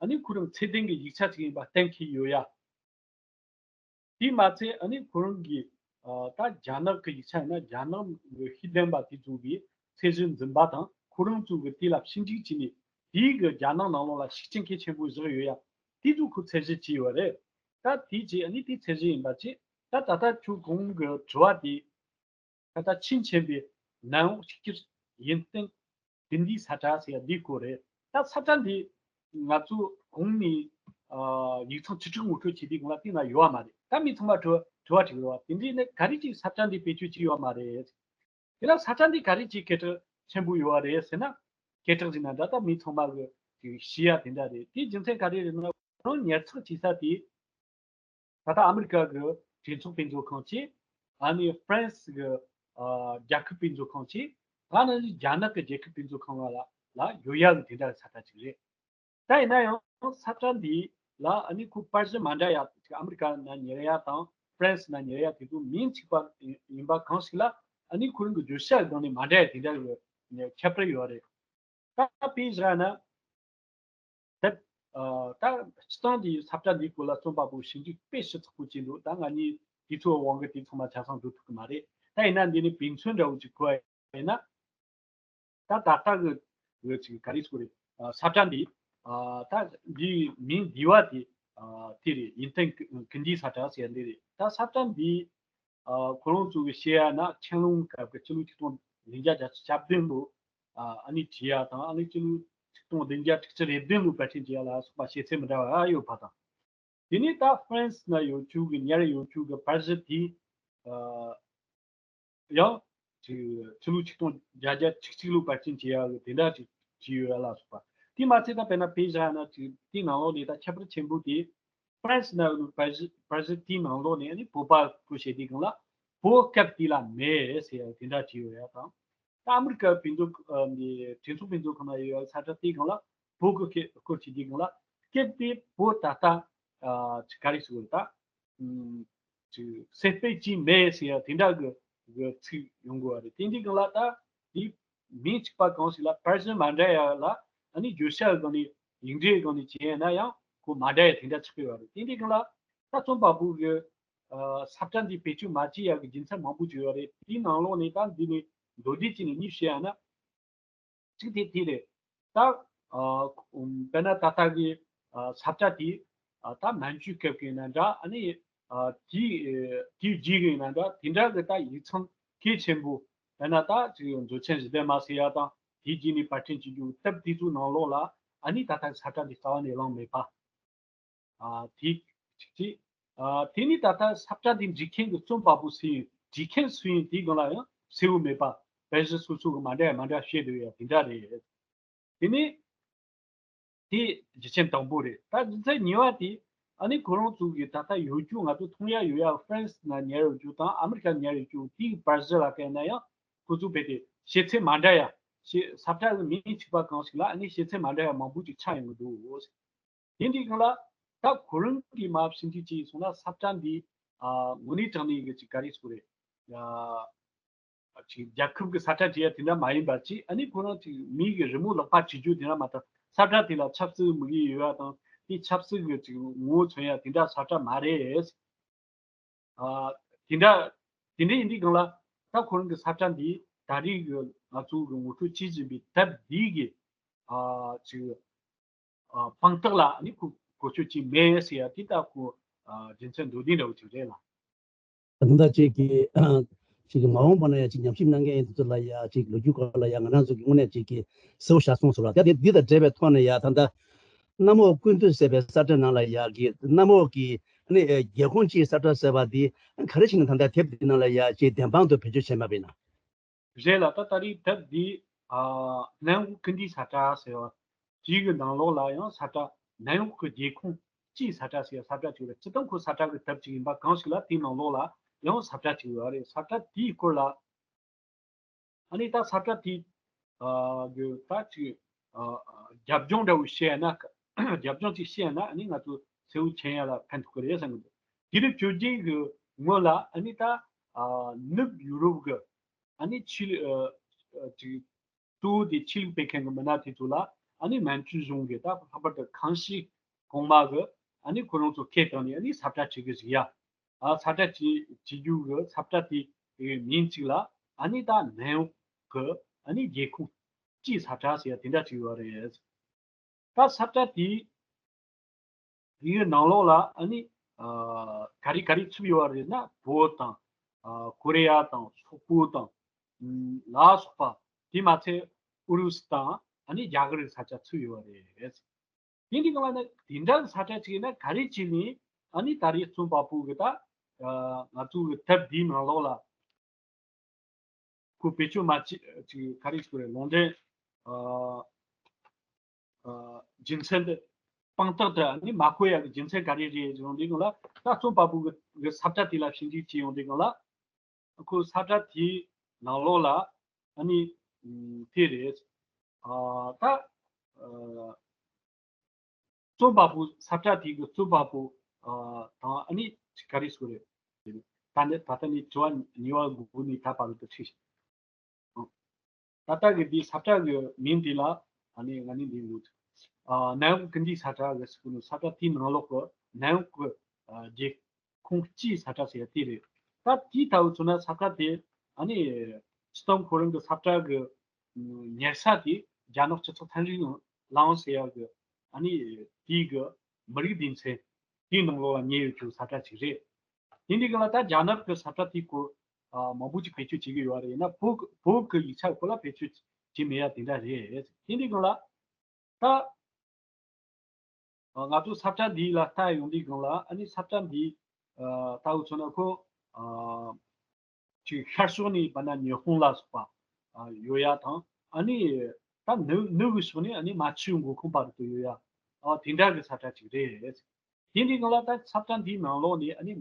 ཨ་ནི་ཁོ་རང་ཚད་ལྡན་གྱི་ཡིག་ཆ་ཅིག་ཡིན་པ་གཏན་འཁེལ་ཡོད་ཡ། དེས་མ་ཚད་ཨ་ནི་ཁོ་རང་གིས་ཨ་ད་རྒྱ་ནག་གི་ཡིག་ཆ་ཡིན་ན་རྒྱ་ནག་གི་ཤེས་ལྡན་པ་དེ་ཚོ་གིས་ཚད་གཞི་འཛིན་པ་དང་ཁོ་རང་ཚོ་གིས་དེ་ལ་ཞིབ་འཇུག་བྱས་ནས་དེའི་གི་རྒྱ་ནག་ནང་ལོགས་ལ་ཤུགས་རྐྱེན་གལ་ཆེན་པོ་བཞག་ཡོད་ཡ། དེ་ཚོ་ཁོ་ཚད་གཞི་བྱས་ཡོད་རེད། ད་དེའི་རྗེས་ཨ་ནི་དེ་ཚད་གཞི་ཡིན་པ་བྱས། ད་ད་ལྟ་ཁྱོད་གོང་གི་དྲི་བ་དེ། ད་ལྟ་ཆེས་ཆེན་པོའི་ནན་ཨོ་གཅིག་གྱུར་ཡུན་བརྟན་དེ་འདྲའི་ས་ཁྲ་ཟེར་ཡ་འདི་སྐོར་རེད། ད་ས་ཁྲ་འདི་ང་ཚོ་གོང་ནས་ཨ་ཡིག་ཚང་བཅུ་དྲུག་ངོ་སྤྲོད་བྱས་དུས་སྒང་ལ་དེ་ན་ཡོད་པ་མ་རེད། ད་མི་ཚང་མ་དྲི་བ་དྲི་བ་དྲིས་ཡོད་པ། དེ་འདྲའི་ནི་ག་རེ་ཅིག་ས་ཁྲ་འདི་བེད་སྤྱོད་བྱས་ཡོད་པ་མ་རེད། དེ་ལ་ས་ཁྲ་འདི་ག་རེ་ཅིག་སྐད་གྲགས་ཆེན་པོ་ཡོད་པ་རེད་ཟེར་ན། སྐད་གྲགས་ཅིག་ན་འདྲ། ད་མི་ཚང་མ་གི་ཅིག་ཤེས་ཡ་དེ་འདྲ་རེད། དེའི་རྒྱུ་མཚན་ག་རེ་རེད་ན། ཁོ་རང་ཉར་ཚགས་བྱེད་ས་དེ། ད་ལྟ་ཨ་མི་རི་ཀ་གི་གྲོས་ཚོགས་དཔེ་མཛོད་ཁང་བྱས། ཨ་ནི་ཧྥ་རན་སི་གི་ཨ་རྒྱལ་ཁབ་དཔེ་མཛོད་ཁང་བྱས། ཨ་ནི་རྒྱ་ནག་གི་རྒྱལ་ཁབ་དཔེ་མཛོད་ཁང་ལ་ལ་ཡོད་ཡ་གི་དེ་འདྲ་གི་ས་ཁྲ་ཅིག་རེད། ད་ཡིན་ན་ཡང་ས་ཁྲ་འདི་ལ་ཨ་ནི་ཁོ་པར་གཞི་མ་འདྲ་ཡ། ཨ་མི་རི་ཀ་ན་ཉར་ཡ་དང་ཧྥ་རན་སི་ན་ཉར་ཡ་དེ་ཚོ་མིང་གཅིག་པ་ཡིན་པ་གང་ཞིག་ལ། ཨ་ནི་ཁོ་རང་གི་བརྗོད་བྱ་གི་སྒང་ནས་མ་འདྲ་ཡ་དེ་འདྲ་གི་ཁྱད་པར་ཡོད་རེད། ད་དཔེ་བཞག་ན། ད་ཨ་ད་སྤྱིར་བཏང་འདི་ས་ཁྲ་འདིའི་སྐོར་ལ་རྩོམ་པ་པོ་ཞིབ་འཇུག་དཔེ་ཞིབ་ཚགས་པོ་བྱས་འདུག་ད་ང་གཉིས་དུས་ཚོད་དབང་གིས་དེ་ཚང་མ་ཆ་ཚང་འགྲོ་ཐུབ་ཀྱི་མ་རེད། ད་ཡིན་ན་འདི་ནས་དཔེ་མཚོན་འདྲ་བོ་ཅིག་གོ་བ་ཡིན་ན། ད་ད་ལྟ་གི་གི་ཅིག་ག་རེ་ཟེར་དགོས་རེད། ཨ་ས་ཁྲ་འདི་ཨ་ད་འདིའི་མིང་འདི་བ་དེ་ཨ་དེ་རེད། ཡུན་བརྟན་ཀུན་གྱི་ས་ཁྲ་ཟེར་འདི་རེད། ད་ས་ཁྲ་འདི། ཨ་ཁོ་རང་ཚོ་གི་བཤད་ཡ་ན་ཆན་ལུང་སྐབས་ཀྱི་སྤྱི་ལོ་ཆིག་སྟོང་བདུན་བརྒྱ་བརྒྱད་ཅུ་གྱ་བདུན་ལོ། ཨ་ཨ་ནི་བྲིས་ཡ་དང་། ཨ་ནི་སྤྱི་ལོ་ཆིག་སྟོང་བདུན་བརྒྱ་དྲུག་ཅུ་རེ་བདུན་ལོ་པར་སྐྲུན་བྱས་ཡ་ལ་སོགས་པ་བཤད་ཚུལ་མི་འདྲ་བ་ཡོད་པ་དང་། དེ་ནས་ད་ཧྥ་རན་སི་ན་ཡོད་རྒྱུ་གི་ཉར་ཡོད་རྒྱུ་གི་པར་གཞི་དེ་ཨ་ཡང་ཅིག་སྤྱི་ལོ་ཆིག་སྟོང་བརྒྱད་བརྒྱ་དྲུག་ཅུ་ལོ་པར་སྐྲུན་བྱས་ཡ་གི་དེ་འདྲ་ཅིག་བྲིས་ཡོད་ཡ་ལ་སོགས་པ། དེ་མ་ཚད་ད་དཔེར་ན་དཔེ་བཞག་ན་ཅིག་དེའི་ནང་ལོགས་ནས་ད་ཁྱད་པར་ཆེན་པོ་དེ། ཧྥ་རན་སི་ན་ཡོད་པར་གཞི་པར་གཞི་དེའི་ནང་ལོགས་ནས་ཨ་ནི་བོད་པ་སྐོར་བཤད་དུས་སྒང་ལ་བོད་སྐབས་དེ་ལ་མེད་ཟེར་ཡ་དེ་འདྲ་བྲིས་ཡོད་ཡ་དང་། ད་ཨ་མི་རི་ཀ་དཔེ་མཛོད་ཨ་ནི་གྲོས་ཚོགས་དཔེ་མཛོད་ཁང་ན་ཡོད་ཡ་ས་ཁྲ་དེའི་སྒང་ལ་བོད་ཀྱི་སྐོར་བྲིས་དུས་སྒང་ལ་སྐབས་དེ་བོད་ད་ལྟ་ཨ་ཅིག་ག་རེ་ཟེར་དགོས་རེད་ད། ཨུམ་ཅིག་སེ་སྤེལ་གྱི་མེད་ཟེར་ཡ་དེ་འདྲ་གི་གི་ཚིག་ཡོང་དགོས་པ་རེད། དེ་འདྲའི་སྒང་ལ་ད་དེ་མིང་གཅིག་པ་གང་ཞིག་ལ་པར་གཞི་མ་འདྲ་ཡ་ལ་ཨ་ནི་བརྗོད་བྱ་གི་སྒང་ནས་ཡིག་འབྲུའི་སྒང་ནས་བྱས་ན་ཡང་ཁོ་མ་འདྲ་ཡ་དེ་འདྲ་ཆགས་ཀྱི་ཡོད་རེད། དེ་འདྲའི་སྒང་ལ་ད་རྩོམ་པ་པོ་གི་ཨ་ས་ཁྲ་འདི་བེད་སྤྱོད་མ་བྱེད་ཡ་གི་རྒྱུ་མཚན་མང་པོ་ཅིག་ཡོད་རེད། དེའི་ནང་ལོགས་ནས་ད་འདི་ནས་མདོར་བསྡུས་བྱས་ནས་གཉིས་བཤད་ཡ་ན། གཅིག་དེ་དེ་རེད། ད་ཨ་དཔེར་ན་ད་ལྟ་གི་ཨ་ས་ཁྲ་དེ་ཨ་ད་མན་ཇུའི་སྐབས་ཀྱི་ཡིན་ན་འདྲ། ཨ་ནི་ཨ་དེའི་ཨ་དེའི་རྗེས་ཀྱི་ཡིན་ན་འདྲ། དེ་འདྲ་གི་ད་ཡིག་ཚང་གལ་ཆེན་པོ། དཔེར་ན་ད་ཅིག་མཛོད་ཆེན་བཞི་ལྡན་མ་ཟེར་ཡ་དང་། དེའི་རྗེས་ནས་པར་སྐྲུན་བྱེད་རྒྱུ་སྟབས་དེ་ཚོའི་ནང་ལོགས་ལ་ཨ་ནི་ད་ལྟ་གི་ས་ཁྲ་འདི་རྩ་བ་ནས་བླངས་མེད་པ། ཨ་དེ་གཅིག་བྱས། ཨ་དེ་ནས་ད་ལྟ་ས་ཁྲ་འདི་འབྲི་མཁན་གྱི་རྩོམ་པ་པོ་སུ་ཡིན། བྲིས་མཁན་སུ་ཡིན། དེའི་སྒང་ལ་ཡང་གསལ་བོ་མེད་པ། པར་གཞི་སོ་སོ་གི་མ་འདྲ་ཡ་མ་འདྲ་བཤད་འདུག་ཡ་དེ་འདྲ་རེད། དེ་ནས་དེ་རྒྱུ་རྐྱེན་དང་པོ་རེད། ད་རྒྱུ་མཚན་གཉིས་པ་དེ་ཨ་ནི་ཁོ་རང་ཚོ་གི་ད་ལྟ་ཡོད་རྒྱུ་ང་ཚོ་མཐོང་ཡ་ཡོད་ཡ་ཧྥ་རན་སི་ན་ཉར་ཡོད་རྒྱུ་དང་ཨ་མི་རི་ཀ་ཉར་ཡོད་རྒྱུ་དེའི་པར་གཞི་ལ་བལྟས་ན་ཡང་ཁོ་ཚོ་རྦད་དེ་བཤད་ཚུལ་མ་འདྲ་ཡ། ཞེས་ས་ཁྲ་གི་མིང་གཅིག་པ་གང་ཞིག་ལ་ཨ་ནི་བཤད་ཚུལ་མ་འདྲ་ཡ་མང་པོ་ཅིག་ཆགས་ཡོང་གི་འདུག་དེ་འདྲའི་སྒང་ལ་ད་ཁོ་རང་གིས་མར་ཞིབ་འཇུག་བྱས་སོང་ན་ས་ཁྲ་འདི་ཨ་དངོས་གནས་དྲང་གནས་ཀྱི་ཅིག་ག་རེ་ཟེར་དགོས་རེད། ཨ་ཅིག་རྒྱལ་ཁབ་ཀྱི་ས་ཁྲ་བྲིས་ཡ་དེ་འདྲ་མ་ཡིན་པ་ཅིག་ཨ་ནི་ཁོ་རང་ཅིག་མི་གི་རི་མོ་ལག་པ་བྲིས་རྒྱུ་དེ་འདྲ་མ་གཏོགས་ས་ཁྲ་དེ་ལ་ཆབ་སྲིད་དམིགས་ཡུལ་ཡོད་ཡ་དང་དེ་ཆབ་སྲིད་ཀྱི་ཅིག་ངོ་བོ་མཚོན་ཡ་དེ་འདྲ་ས་ཁྲ་མ་རེད། ཨ་དེ་འདྲ་དེ་འདྲ་ཡིན་དུས་སྒང་ལ་ད་ཁོ་རང་གི་ས་ཁྲ་འདི་ད་རེས་ཀྱི་ང་ཚོ་གི་ངོ་སྤྲོད་བྱེད་བཞིན་པའི་དེབ་འདི་གི་ཨ་ཅིག་ཨ་དཔང་རྟགས་ལ་ནི་ཁོ་བཀོལ་སྤྱོད་བྱས་མེད་ཟེར་ཡ་དེ་ད་ཁོ་ཨ་རྒྱུ་མཚན་མདོར་བསྡུས་འདྲ་བོ་ཅིག་རེད་ལ། ད་ལྟ་ཅིག་གི་ཨ་ ཅིག་གི་མ་འོངས་པ་ན་ཡང་ཅིག་ཉམས་ཞིབ་གནང་མཁན་ཡིན་དུས་ལ་ཡ་ཅིག་ལོ་རྒྱུས་སྐོར་ལ་ཡ་ང་རང་ཚོ་གི་དངོས་གནས་ཅིག་གི་གསལ་བོ་ཤར་སོང་ཟེར་བ་ད་དེ་འདི་དང་འབྲེལ་བའི་ཐོག་ནས་ཡ་ད་ལྟ་གནམ་འོག་ཀུན་བཏུས་ཟེར་བའི་གསལ་བསྒྲགས་ནང་ལ་ཡ་གི་གནམ་འོག་གི་ཨ་ནི་རྒྱལ་ཁོངས་སྤྱིའི་གསལ་བསྒྲགས་ཟེར་བ་འདི་ག་རེ་བྱས་ནས་ད་ལྟ་དེབ་འདི་ནང་ལ་ཡ་ཅིག་བདེན་དཔང་དུ་བེད་སྤྱོད་བྱས་མེད་པ་ཡིན་ན། རེད་ལ་ད་ད་རེས་དེབ་འདི་ཨ་གནམ་འོག་ཀུན་བཏུས་གསལ་བསྒྲགས་ཟེར་བ་དེའི་གི་ནང་ལོགས་ལ་ཡང་གསལ་བསྒྲགས་གནམ་འོག་གི་རྒྱལ་ཁོངས་སྤྱིའི་གསལ་བསྒྲགས་ཟེར་གསལ་བསྒྲགས་ཅིག་རེད། སྤྱིར་བཏང་ཁོ་གསལ་བསྒྲགས་གི་དེབ་ཅིག་ཡིན་པ་གང་ཞིག་ལ་དེའི་ནང་ལོགས་ལ་ཡང་གསལ་བསྒྲགས་ཅིག་ཡོད་རེད། གསལ་བསྒྲགས་དེའི་སྐོར་ལ་ཨ་ནི་ད་གསལ་བསྒྲགས་དེ་ཨ་གི་ད་ཅིག་ཨ་རྒྱབ་ལྗོངས་འདྲ་བོ་བཤད་ན་རྒྱབ་ལྗོངས་ཅིག་བཤད་ན་ཨ་ནི་ང་ཚོ་གསལ་བོ་མཁྱེན་ཡ་ལ་ཕན་ཐོགས་ཀྱི་རེད་བསམ་གི་འདུག་དེ་རིང་བཅོ་བརྒྱད་གི་སྔོན་ལ་ཨ་ནི་ད་ཨ་ནུབ་ཡུ་རོབ་གི་ཨ་ནི་ཆོས་ལུགས་ཨ་ཅིག་གཙོ་བོ་དེ་ཆོས་ལུགས་སྤེལ་མཁན་གི་མི་སྣ་དེ་ཚོ་ལ་ཨ་ནི་མན་ཇུ་གཞུང་གི་ད་ལྷག་པར་དུ་ཁང་ཤིས་གོང་མ་གི་ཨ་ནི་ཁོ་རང་ཚོ་སྐད་བཏང་ནས་ཨ་ནི་གསལ་བསྒྲགས་བྱེད་གི་ཟིག་ཡ། ཨ་གསལ་བསྒྲགས་བྱེད་བྱེད་རྒྱུ་གི་གསལ་བསྒྲགས་དེའི་མིང་གཅིག་ལ་ཨ་ནི་ད་གནམ་འོག་གི་ཨ་ནི་རྒྱལ་ཁོངས་སྤྱིའི་གསལ་བསྒྲགས་ཟེར་ཡ་དེ་འདྲ་ཅིག་ཡོད་རེད། ད་གསལ་བསྒྲགས་དེའི་དེའི་ནང་ལོགས་ལ་ཨ་ནི་ཨ་ག་རེ་ག་རེ་ཚུད་ཡོད་རེད་ན་བོད་དང་ཨ་ཀོ་རི་ཡ་དང་སོག་པོ་དང་ཨ་ལ་སོགས་པ་དེ་མ་ཚད་ཨུ་རུ་སུ་དང་ཨ་ནི་རྒྱ་གར་གྱི་ས་ཆ་ཚུད་ཡོད་རེད། དེ་འདྲའི་སྒང་ལ་ནི་དེ་འདྲ་གི་ས་ཆ་ཅིག་ཡིན་ན་ག་རེ་བྱས་ནས་ཨ་ནི་ད་རེས་རྩོམ་པ་པོ་གི་ད་ཨ་ང་ཚོ་གི་དེབ་འདིའི་ནང་ལོགས་ལ་ཁོ་བེད་སྤྱོད་མ་བྱེད་ཅིག་ག་རེ་ཞིག་རེད། ལུང་འདྲེན་ཨ་ཨ་རྒྱུ་མཚན་དེ་དཔང་རྟགས་དེ་ཨ་ནི་མ་བཀོད་ཡག་གི་རྒྱུ་མཚན་ག་རེ་རེད་ཡོང་དུས་སྒང་ལ་ད་རྩོམ་པ་པོ་གི་གི་གསལ་བསྒྲགས་དེ་ལ་ཞིབ་འཇུག་བྱེད་ཡོང་དུས་སྒང་ལ། ཁོའི་གསལ་བསྒྲགས་དེའི་ནང་ལོགས་ལ་ཨ་ནི་ཨམ་དེ་རེད། ཨ་ད་ཨ་རྩོམ་པ་པོ་གསལ་བསྒྲགས་དེ་གི་རྩོམ་པ་པོ་ཨ་དང་ཨ་ནི་ག་རེ་ཟེར་རེད། ད་ནི་ད་ལྟ་ནི་དྲི་བ་གཉིས་པ་འགོ་ནས་ད་བར་དུ་ཁྲིད། ད་ལྟ་གི་འདིའི་གསལ་བསྒྲགས་ཀྱི་མིང་འདི་ལ་ཨ་ནི་ང་ནི་འདི་ཡོད། ཨ་གནམ་འོག་ཀུན་བཏུས་གསལ་བསྒྲགས་ཀྱི་ཟེར་གི་ནི་གསལ་བསྒྲགས་དེའི་ནང་ལོགས་ཀྱི་གནམ་འོག་གི་ཨ་རྒྱལ་ཁོངས་སྤྱིའི་གསལ་བསྒྲགས་ཟེར་ཡ་དེ་རེད། ད་དེའི་ལྟ་བུ་མཚོན་ན་གསལ་བསྒྲགས་དེ་ཨ་ནི་སྤྱིར་བཏང་ཁོ་རང་གི་གསལ་བསྒྲགས་ཀྱི་ཉར་ས་དེ་རྒྱ་ནག་སྤྱི་ཚོགས་ཚན་རིག་ལངས་ཟེར་ཡ་གི་ཨ་ནི་དེའི་གི་མི་རིགས་སྡེ་ཚན་དེའི་ནང་ལོགས་ལ་ཉར་ཡོད་རྒྱུ་གསལ་བསྒྲགས་ཅིག་རེད། དེ་འདི་གི་ལ་ད་རྒྱ་ནག་གི་གསལ་བསྒྲགས་དེའི་སྐོར་ཨ་མང་པོ་ཅིག་བེད་སྤྱོད་བྱེད་ཀྱི་ཡོད་རེད། ཡིན་ན་བོད་ཀྱི་བོད་ཀྱི་ཡིག་ཆ་སྐོར་ལ་བེད་སྤྱོད་བྱེད་མེད་ཡ་དེ་འདྲ་རེད། དེ་འདི་གི་ལ་ད་ཨ་ང་ཚོ་གསལ་བསྒྲགས་འདི་ལ་ལྟ་ཡོང་དུས་སྒང་ལ་ཨ་ནི་གསལ་བསྒྲགས་འདི་ཨ་ལྟ་བུ་མཚོན་ན་ཁོ་ཨ་ཅིག་ཤར་ཕྱོགས་ནས་བར་ན་ཉི་ཧོང་ལ་སོགས་པ་ཨ་ཡོད་ཡ་དང་ཨ་ནི་ད་ནུབ་ནུབ་ཀྱི་ཕྱོགས་ནས་ཨ་ནི་རྨ་ཆུའི་མགོ་ཁུངས་བར་དུ་ཡོད་ཡ་ཨ་དེ་འདྲ་གི་གསལ་བསྒྲགས་ཅིག་རེད། དེ་འདི་གང་ལ་ད་གསལ་བསྒྲགས་འདིའི་ནང་ལོགས་ནས་ཨ་ནི་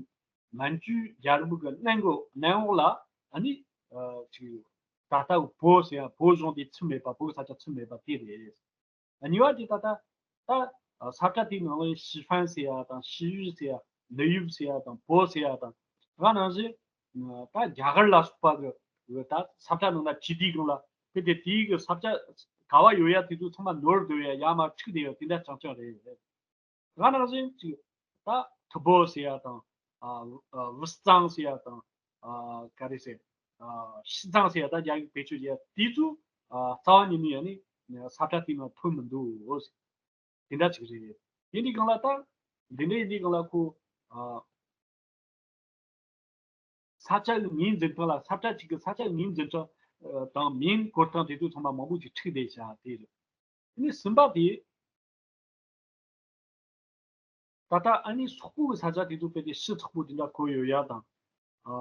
མན་ཇུའི་རྒྱལ་རབས་ཀྱི་གནམ་འོག་གནམ་འོག་ལ་ཨ་ནི་ཨ་ཅིག་ད་ལྟ་བོད་ཟེར་ཡ་བོད་གཞུང་དེ་ཚུད་མེད་པ་བོད་ས་ཆ་ཚུད་མེད་པ་དེ་རེད། གཉིས་པ་དེ་ད་ལྟ་ད་ས་ཁྲ་དེའི་ནང་ལ་ཞི་ཧྥན་ཟེར་ཡ་དང་ཞི་ཡུལ་ཟེར་ཡ་ནུབ་ཡུལ་ཟེར་ཡ་དང་བོད་ཟེར་ཡ་དང་ད་ནང་བཞིན་ད་རྒྱ་གར་ལ་སོགས་པ་གི་ད་ས་ཁྲ་ནང་ལ་ཇི་དེའི་སྒང་ལ་དེ་དེ་དེའི་གི་ས་ཆ་ག་བ་ཡོད་ཡ་དེ་ཚོ་ཚང་མ་ནོར་སྡོད་ཡ་ཡར་མར་འཁྲུག་བསྡད་ཡ་དེ་འདྲ་རྐྱང་རྐྱང་རེད། ད་ནང་བཞིན་ཅིག་ད་ཐུ་བོ་ཟེར་ཡ་དང་ཨ་ཨ་ཝུ་ཙང་ཟེར་ཡ་དང་ཨ་ག་རེ་ཟེར་ཨ་ཤི་ཙང་ཟེར་ཡ་ད་རྒྱ་ཡིག་བེད་སྤྱོད་བྱེད་ཡ་དེ་ཚོ་ཨ་རྩ་བ་ཉིད་ནས་ཡ་ནི་ས་ཁྲ་དེ་ནང་ཐོན་མི་འདུག་དེ་འདྲ་ཅིག་རེད། ཡིན་དུས་སྒང་ལ་ད་འདི་འདྲ་ཡིན་དུས་སྒང་ལ་ཁོ་ཨ་ས་ཆ་གི་མིང་འཛིན་སྟངས་ལ་ས་ཁྲ་གཅིག་གི་ས་ཆ་གི་མིང་འཛིན་སྟངས་ཨ་དང་མིང་བཀོད་སྟངས་དེ་ཚོ་ཚང་མ་མང་པོ་ཅིག་འཁྲུག་བསྡད་བཞག་དེ་རེད། ཨ་ནི་གསུམ་པ་དེ་ད་ལྟ་ཨ་ནི་སོག་པོ་གི་ས་ཆ་དེ་ཚོ་དཔེ་དེ་ཤི་ཚོགས་པོ་དེ་འདྲ་བཀོད་ཡོད་ཡ་དང་། ཨ་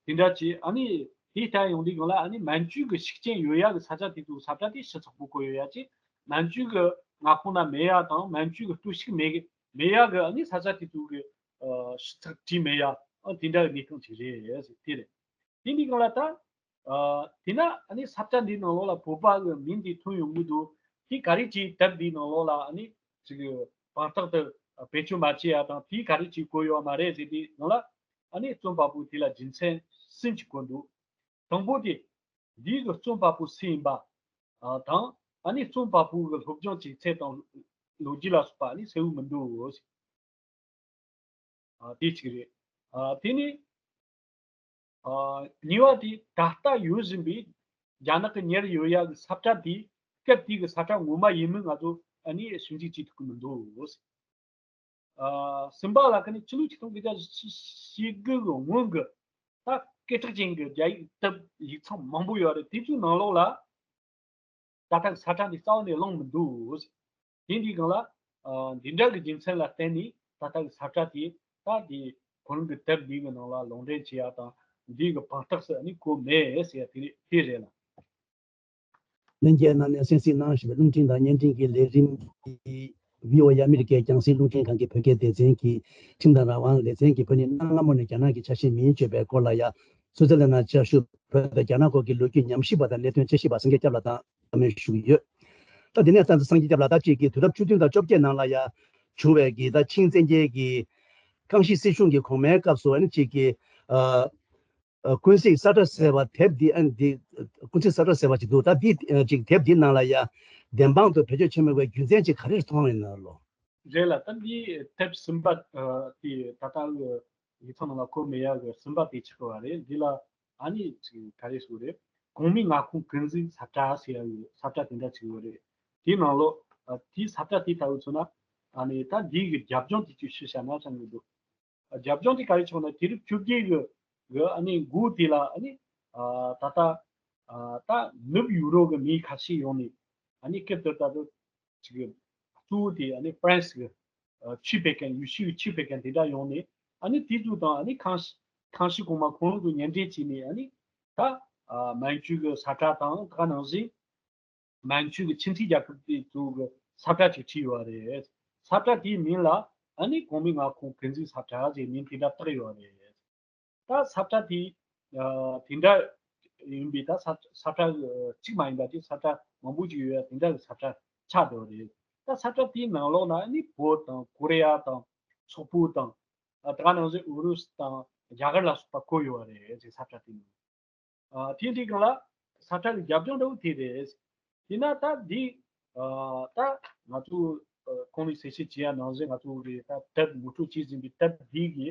དེ་འདྲ་ཅིག་ཨ་ནི་དེ་ལྟར་ཡོང་དུས་སྒང་ལ་ཨ་ནི་མན་ཇུ་གི་ཤུགས་རྐྱེན་ཡོད་ཡ་གི་ས་ཆ་དེ་ཚོ་གི་ས་ཁྲ་དེ་ཤི་ཚོགས་པོ་བཀོད་ཡོད་ཡ་ཅིག་མན་ཇུ་གི་མངའ་ཁོངས་ན་མེད་ཡ་དང་མན་ཇུ་གི་གཏོར་བཤིག་མེད་གི་མེད་ཡ་གི་ཨ་ནི་ས་ཆ་དེ་ཚོ་གི་ཨ་ཤི་ཚོགས་བྲིས་མེད་ཡ་ཨ་དེ་འདྲ་གི་གནས་སྟངས་ཅིག་རེད་ཟེར་དེ་རེད། དེ་འདི་སྒང་ལ་ད། ཨ་དེ་ན་ཨ་ནི་ས་ཆ་འདིའི་ནང་ལོགས་ལ་བོད་པ་གི་མིང་འདི་ཐོན་ཡོང་གི་འདུག་དེ་ག་རེ་བྱས་དེབ་འདིའི་ནང་ལོགས་ལ་ཨ་ནི་ཅིག་དཔང་རྟགས་དེ་བེད་སྤྱོད་མ་བྱས་ཡ་དང་དེ་ག་རེ་བྱས་བཀོད་ཡོད་མ་རེད་ཟེར་དུས་ནང་ལ་ཨ་ནི་རྩོམ་པ་པོས་དེ་ལ་རྒྱུ་མཚན་གསུམ་ཅིག་བཀོད་འདུག་དང་པོ་དེ་འདི་གི་རྩོམ་པ་པོ་སུ་ཡིན་པ་ཨ་དང་ཨ་ནི་རྩོམ་པ་པོ་གི་སློབ་སྦྱོང་བྱེད་ཚད་དང་ལོ་རྒྱུས་ལ་སོགས་པ་ཨ་ནི་གསལ་བོ་མི་འདུག་ཨ་དེ་གཅིག་རེད། ཨ་དེ་ནི་ཨ་གཉིས་པ་དེ་ད་ལྟ་ཡོད་བཞིན་པའི་རྒྱ་ནག་གི་ཉར་ཡོད་ཡ་གི་ས་ཁྲ་དེ་སྐབས་དེའི་གི་ས་ཁྲ་ངོ་མ་ཡིན་མིན་ང་ཚོ་ཨ་ནི་ཞིབ་འཇུག་བྱེད་ཐུབ་ཀྱི་མི་འདུག་ཨ་གསུམ་པ་ལ་ཁ་ནི་ཕྱི་ལོ་ཆིག་སྟོང་དགུ་བརྒྱ་བཞི་བཅུ་ཞེ་དགུ་གི་སྔོན་གི་ད་ སྐད་གྲགས་ཅན་གྱི་རྒྱ་ཡིག་དེབ་ཡིག་ཚང་མང་པོ་ཡོད་རེད། དེ་ཚོའི་ནང་ལོགས་ལ་ད་ལྟ་གི་ས་ཁྲ་འདི་རྩ་བ་ནས་བླངས་མི་འདུག། དེ་འདྲའི་སྒང་ལ་ཨ་འདི་འདྲ་གི་རྒྱུ་མཚན་ལ་བརྟེན་ནས་ད་ལྟ་གི་ས་ཁྲ་དེ་ད་དེ་ཁོ་རང་གི་དེབ་འདི་གི་ནང་ལ་ལུང་འདྲེན་བྱེད་ཡ་དང་འདི་གི་དཔང་རྟགས་སུ་ཨ་ནི་བཀོད་མེད་ཟེར་ཡ་དེ་རེད་དེ་རེད་ལ། ལྷན་རྒྱས་རྣམས་ནས་གསན་གཟིགས་གནང་བཞིན་པའི་རླུང་འཕྲིན་དང་བརྙན་འཕྲིན་གྱི་ལས་རིམ་འདི་བྷི་ཨོ་ཨེ་ཨ་མི་རི་ཀའི་རྒྱང་སྲིང་རླུང་འཕྲིན་ཁང་གི་བོད་སྐད་སྡེ་ཚན་གྱི་ཁྲིམས་དང་རང་དབང་ལེ་ཚན་གྱིས་བོད་ནི་གནའ་སྔ་མོ་ནས་རྒྱ་ནག་གི་ཆ་ཤས་མིན་བརྗོད་པའི་སྐོར་ལ་ཡང་སུའུ་ཙེར་ལན་ནང་བཅའ་བཞུགས་བོད་དང་རྒྱ་ནག་སྐོར་གྱི་ལོ་རྒྱུས་ཉམས་ཞིབ་པ་དང་གནད་དོན་དཔྱད་ཞིབ་པ་སངས་རྒྱས་སྐྱབས་ལགས་དང་བཀའ་མོལ་ཞུ་གི་ཡོད། ད་དེ་ནས་ད་སངས་རྒྱས་སྐྱབས་ལགས་ད་གཅིག་གིས་དུས་རབས་བཅུ་བདུན་དང་བཅོ་བརྒྱད་ནང་ལ་ཡང་བྱུང་བའི་གི་ད་ཆིང་བཙན་རྒྱལ་གྱི་ཀང་ཤིས་སྲིད་གཞུང་གི་གོང་མའི་སྐབས་སུ་ཨ་ནི་གཅིག་གི་ཨ། ཨ། ཀུན་གཟིགས་ས་ཁྲ་ཟེར་བ་དེབ་འདི་ཨ་ནི་འདི་ཀུན་གཟིགས་ས་ཁྲ་ཟེར་བ་ཅིག་འདུག་ད་འདི་ཨ་ཅིག་དེབ་འདི་ནང་ལ་ཡ་བདེན་དཔང་དུ་བེད་སྤྱོད་བྱེད་མི་དགོས་རྒྱུ་མཚན་ཅིག་ག་རེ་མཐོང་ཡོད་ན་ལོ། རེད་ལ་ད་འདི་དེབ་གསུམ་པ་ཨ་དེ་ད་ལྟ་གི་ཡིག་ཚང་ནང་ལ་འཁོད་མེད་ཡ་གི་གསུམ་པ་དེ་ཆགས་པ་རེད། འདི་ལ་ཨ་ནི་ཅིག་ག་རེ་ཟེར་རེད། གོང་མའི་མངའ་ཁོངས་ཀུན་གཟིགས་ས་ཁྲ་ཟེར་ཡ་གི་ས་ཁྲ་དེ་འདྲ་ཅིག་ཡོད་རེད། དེའི་ནང་ལོ་ཨ་དེའི་ས་ཁྲ་དེ་ལྟ་བུ་མཚོན་ན་ཨ་ནི་ད་འདི་གི་རྒྱབ་ལྗོངས་དེ་ཅིག་ཞུ་བྱ་ན་བྱ་ངེས་འདུག་རྒྱབ་ལྗོངས་དེ་ག་རེ་བྱུང་ན་དུས་རབས་བཅོ་བརྒྱད་གི་གི་ཨ་ནི་འགོ་དེ་ལ་ཨ་ནི་ཨ་ད་ལྟ་ཨ་ད་ནུབ་ཡུ་རོབ་གི་མི་ཁ་ཤས་ཡོང་ནས་ཨ་ནི་སྐབས་དེར་ད་དུ་ཅིག་གི་གཙོ་བོ་དེ་ཨ་ནི་ཧྥ་རན་སི་གི་ཨ་ཆོས་སྤེལ་མཁན་ཡེ་ཤུའི་ཆོས་སྤེལ་མཁན་དེ་འདྲ་ཡོང་ནས་ཨ་ནི་དེ་ཚོ་དང་ཨ་ནི་ཁང་ཁང་ཤིས་གོང་མ་ཁོང་རང་ཚོ་གཉེན་འབྲེལ་བྱས་ནས་ཨ་ནི་ད་ཨ་མན་ཇུ་གི་ས་ཁྲ་དང་ད་ག་ནང་བཞིན། མན་ཇུ་གི་ཆིན་ཐི་རྒྱལ་ཁབ་དེ་ཚོ་གི་ས་ཁྲ་ཅིག་བྲིས་ཡོད་རེད། ས་ཁྲ་དེའི་མིང་ལ་ཨ་ནི་གོང་མའི་མངའ་ཁོངས་ཀུན་གཟིགས་ས་ཁྲ་ཞེས་མིང་དེ་འདྲ་བཏགས་ཡོད་རེད། ད་ས་ཁྲ་དེ་ཨ་དེ་འདྲ་ཡིན་པའི་ད་ས་ས་ཁྲ་གཅིག་མ་ཡིན་པ་དེ་ས་ཁྲ་མང་པོ་ཅིག་ཡོད་ཡ་དེ་འདྲ་གི་ས་ཁྲ་ཆགས་བསྡད་ཡོད་རེད། ད་ས་ཁྲ་དེའི་ནང་ལོགས་ན་ཨ་ནི་བོད་དང་ཀོ་རི་ཡ་དང་སོག་པོ་དང་ཨ་ད་ག་ནང་བཞིན་ཨུ་རུ་སུ་དང་རྒྱ་གར་ལ་སོགས་པ་བཀོད་ཡོད་རེད་ཅེས་ས་ཁྲ་དེའི་ནང་། ཨ་དེ་འདྲའི་སྒང་ལ་ས་ཁྲ་གི་རྒྱབ་ལྗོངས་འདྲ་བོ་དེ་རེད། དེས་ན་ད་འདི་ཨ་ད་ང་ཚོ་ཨ་གོང་ནས་གསལ་བཤད་བྱས་ཡ་ནང་བཞིན་ང་ཚོ་གི་ད་དེབ་ངོ་སྤྲོད་བྱས་ཟིན་པའི་དེབ་འདི་གི་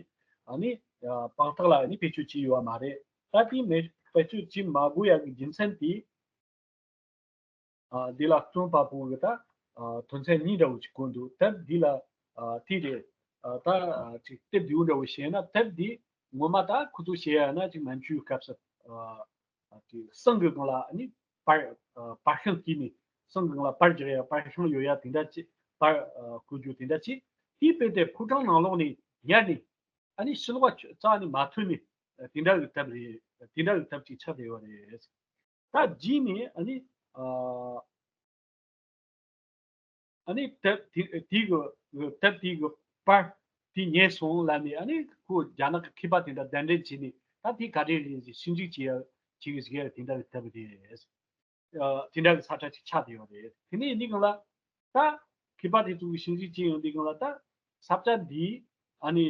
ཨ་ནི་ཨ་དཔང་རྟགས་ལ་ཨ་ནི་བེད་སྤྱོད་བྱས་ཡོད་པ་མ་རེད། ད་དེ་མེད་བེད་སྤྱོད་བྱེད་མ་དགོས་ཡ་གི་རྒྱུ་མཚན་དེ་ཨ་འདི་ལ་རྩོམ་པ་པོ་གི་ད་ཨ་དོན་ཚན་གཉིས་འདྲ་བོ་ཅིག་བཀོད་འདུག་དེབ་འདི་ལ་ཨ་དེ་རེད། ཨ་ད་ཨ་ཅིག་དེབ་འདི་འདྲ་བོ་བཤད་ན་དེབ་འདི་ངོ་མ་ད་ཁོ་ཚོ་བཤད་ཡ་ན་ཅིག་མན་ཇུའི་སྐབས་སུ་ཨ་ཨ་ཅིག་བསང་གི་སྒང་ལ་ཨ་ནི་པར་ཨ་པར་ཤིང་བཀྲུས་ནས་བསང་གི་སྒང་ལ་པར་རྒྱག་ཡ་པར་ཤིང་ཡོད་ཡ་དེ་འདྲ་ཅིག་པར་ཨ་བཀོད་རྒྱུ་དེ་འདྲ་ཅིག་དེའི་དཔེ་དེ་ཕོ་བྲང་ནང་ལོགས་ནས་ཉར་ནས་ཨ་ནི་ཕྱི་ལོགས་རྩ་ནས་མ་ཐོན་ནས་དེ་འདྲ་གི་དེབ་རེད། དེ་འདྲ་གི་དེབ་ཅིག་ཆགས་བསྡད་ཡོད་རེད། ད་རྗེས་ནས་ཨ་ནི་ཨ་ཨ་ནི་དེབ་དེ་དེ་གི་དེབ་དེ་གི་པར་དེ་ཉར་སོང་ལབ་ནས་ཨ་ནི་ཁོ་རྒྱ་ནག་གི་མཁས་པ་དེ་འདྲ་གདན་འདྲེན་བྱས་ནས་ད་དེ་ག་རེ་རེད་ཞེས་ཞིབ་འཇུག་བྱེད་ཡ་བྱེད་གི་ཟེར་ཡ་དེ་འདྲ་གི་དེབ་རེད། ཨ་དེ་འདྲ་གི་ས་ཁྲ་ཅིག་ཆགས་བསྡད་ཡོད་རེད། དེ་ནས་ཡིན་དུས་སྒང་ལ་ད་མཁས་པ་དེ་ཚོ་གི་ཞིབ་འཇུག་བྱས་ཡོང་དུས་སྒང་ལ་ད་ས་ཁྲ་འདི་ཨ་ནི་